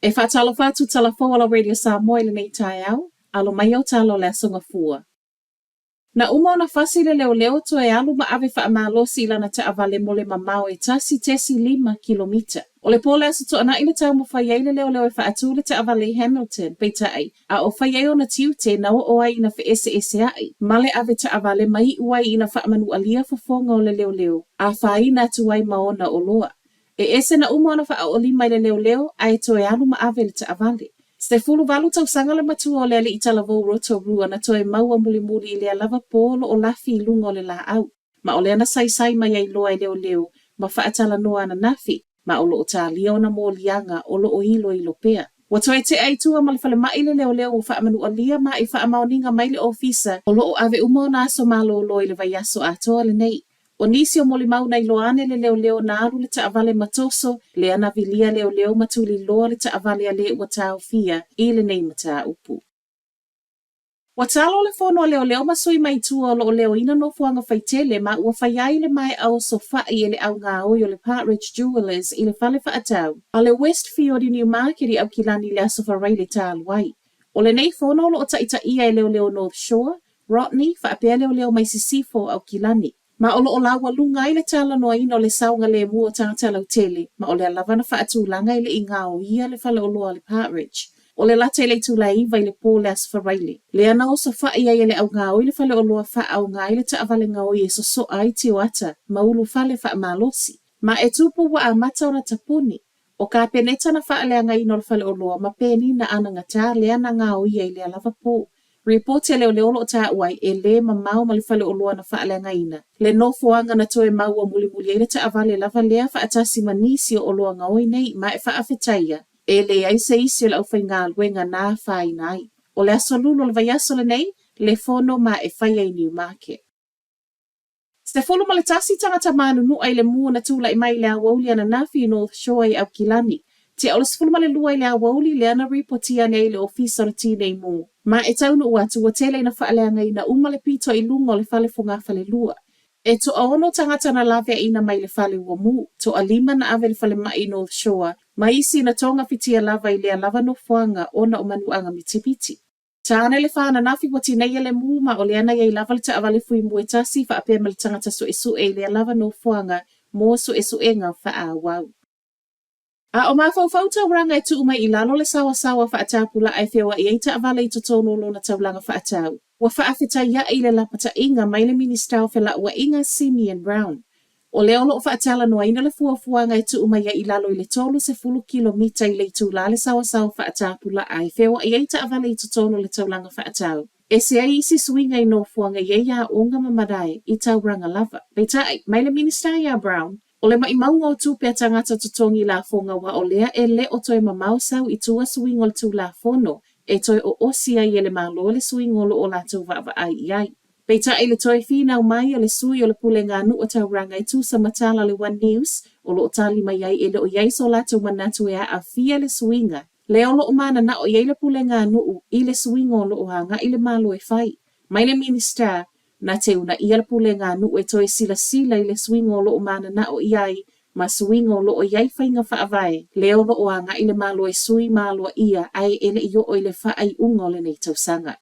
E faatalofa atu Talafou a la Radio Samoa i lenei taeao, alo mai au tala o le Aso Gafua. Na uma ona fasi le leoleo toe alu ma ave faamalosi i lana taavale mo le mamao e 1.5 kilomita. O le po o le Aso Toonai na taumafai ai le leoleo e faatu le taavale i Hamilton, peitai, a o fai ai ona tiute na oo ai ina feeseesea'i ma le ave taavale ma iu ai ina faamanualia fofoga o le leoleo, afaina atu ai ma ona oloa. E ese na uma ona faaoo lima i le leoleo ae toe alu ma ave le taavale. 18 tausaga le matua o le alii talavou Rotorua na toe maua mulimuli i lea lava pō o loo lafi i luga o le laau. Ma o lea na saisai mai ai loa e leoleo ma faatalanoa ananafi, ma o loo talia ona moliaga o loo iloilo pea. Ua toe tea i tua ma le falemai le leoleo ua faamanualia ma i faamaoniga mai le ofisa o loo ave uma ona aso malolo i le vaiaso atoa lenei. O nisi o molimau na iloa ane le leoleo na alu le taavale ma toso, lea na vilia leoleo ma tuliloa le taavale a le ua taofia i lenei mataupu. Ua talo le fono a leoleo ma sui mai tua o loo leoina nofoaga faitele ma ua fai ai le maea osofa'i e le augaoi o le Partridge Jewellers i le fale faatau a le Westfield i Newmarket i Aukilani i le Aso Faraile talu ai. O lenei fono o loo taitaia e leoleo North Shore, Rodney, faapea leoleo mai Sisifo o Aukilani. Ma o loo laualuga ai le talanoaina o le saogalemu o tagata lautele, ma o lea lava na faatulaga e le i gaoia le faleoloa a le Partridge. O le lata i le itula e 9 i le po o le Aso Faraile, lea na osofa'i ai e le augaoi le faleoloa faaaoga ai le taavale gaoi e soso'a ai tioata ma ulufale faamalosi. Ma e tupu ua amata ona tapuni. O kapeneta na faaleagaina o le faleoloa ma penina anagatā lea na gaoia i lea lava pō. Ripoti a leoleo o loo taua ai e lē mamao ma le faleoloa na faaleagaina le nofoaga na toe maua mulimuli ai le taavale lava lea faatasi ma nisi o oloa gaoi nei ma e faafetaia e leai se isi o le aufaigaluega na afaina ai. O le Aso Lulu o le vaiaso lenei le fono ma e faia i Newmarket. 11 tagata manunu'a i le mū na tula'i mai i le aoauli ananafi i North Shore i Aukilani. Tea o le 12 i le aoauli lea na ripotia ane ai i le ofisa o le Tinei Mu. Ma e taunuu atu ua tele ina faaleagaina uma le pito i luga o le fale fogafalelua. E toaono tagata na laveaina mai le fale ua mū, toalima na ave i le falemai i North Shore, ma isi na togafitia lava i lea lava nofoaga ona o manuaga mitimiti. Ta ane le fa ananafi ua tineia le mū ma o lea na i ai lava le taavale fuimu e tasi faapea ma le tagata suesue i lea lava nofoaga mo suesuega faaauau. A o mafaufau tauranga e tuu mai i lalo le saoasaoa faatapula'a e feoa'i ai taavale i totonu o lona taulaga faatau, ua faafetaia'i le lapataiga mai le Minisita o Felauaiga Simeon Brown. O lea o loo faatalanoaina le fuafuaga e tuu mai ai i lalo i le 30 kilomita i le itulā le saoasaoa faatapula'a e feoa'i ai taavale i totonu o le taulaga faatau. Ese ai isi suiga i nofoaga i ai aoga ma marae i tauranga lava. Peitai, mai le Minisita iā Brown, o le maʻimauga o tupe a tagata totogi lafoga aua o lea e le o toe mamao sau i tua suiga o le Tulafono e toe oosi ai e le Malo le suiga o loo latou vaavaai i ai. Peitai le toe finau mai o le sui o le Pulega a Nuu Tauranga e tusa ma tala a le One News o loo tali mai ai e le o i ai so latou manatu e aafia le suiga lea o loo mananao i ai le Pulega a Nuu i le suiga o loo agaʻi le Malo e fai. Mai le Minisita, na te uunaia le Pulega a Nuu e toe silasila i le suiga o loo mananao i ai ma suiga o loo i ai faiga faavae lea o loo agaʻi le Malo e sui ma aloaia ae e le i oo i le faaiuga o lenei tausaga.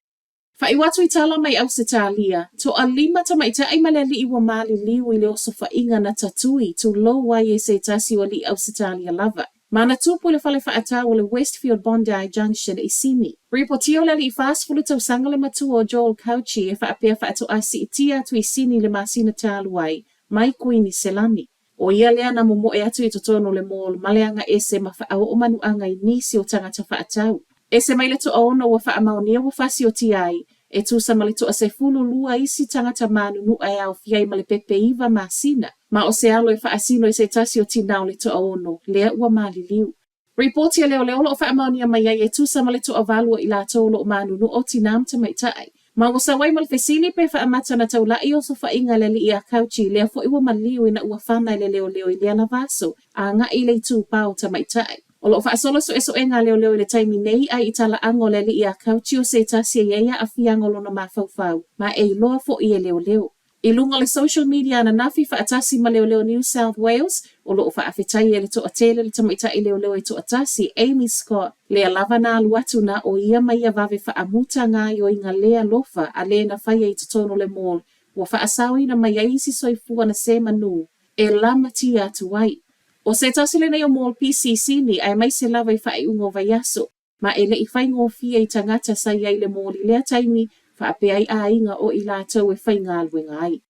Faaiu atu i tala mai Ausetalia, toalima tamaita'i ma le alii ua maliliu i le osofaʻiga na tatui, tulou ai e se tasi o alii Ausetalia lava. Ma na tupu i le fale faatau o le Westfield Bondi Junction i Sini. Ripotia o le alii 40 tausaga le matua o Joel Cauchi e faapea faatoa siitia atu i Sini i le masina talu ai mai Kuiniselani. O ia lea na momoe atu i totonu o le mall ma le aga ese ma faaoo manuaga i nisi o tagata faatau. Ese mai le toaono ua faamaonia ua fasiotia ai, e tusa ma le toasefululua isi tagata manunu'a e aofia ai ma le pepe 9 masina, ma o se alo e faasino i se tasi o tinā o le toaono lea ua maliliu. Ripoti a leoleo o loo faamaonia mai ai e tusa ma le toavalu o i latou o loo manunu'a o tinā ma tamaitai. Ma ua sau ai ma le fesili pe faamata na taula'i osofaʻiga a le alii iā Cauchi lea foi ua maliu ina ua fana e le leoleo i lea lava aso agaʻi i le itupā o tamaitai. O loo faasolo suesuega a leoleo i le taimi nei ae i talaaga o le alii iā Cauchi o se tasi e i ai aafiaga o lona mafaufau ma e iloa foi e leoleo. I luga o le social media ananafi faatasi ma Leoleo New South Wales, o lo o faafetaia e le toatele le tamaitai leoleo e toatasi, Amy Scott, lea lava na alu atu na o ia ma ia vave faamuta gaoioiga le alofa a le na faia i totonu o le mall ua faasaoina mai ai isi soifua na se manu e lamatia atu ai. O se tasi lenei o mall pisi i Sini aemaise lava i faaiuga o vaiaso, ma e le i faigofie i tagata sa i ai i le mall i lea taimi faapea ai aiga o i latou e faigaluega ai.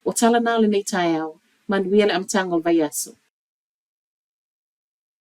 O tala na o lenei taeao. Manuia le amataga o le vaiaso.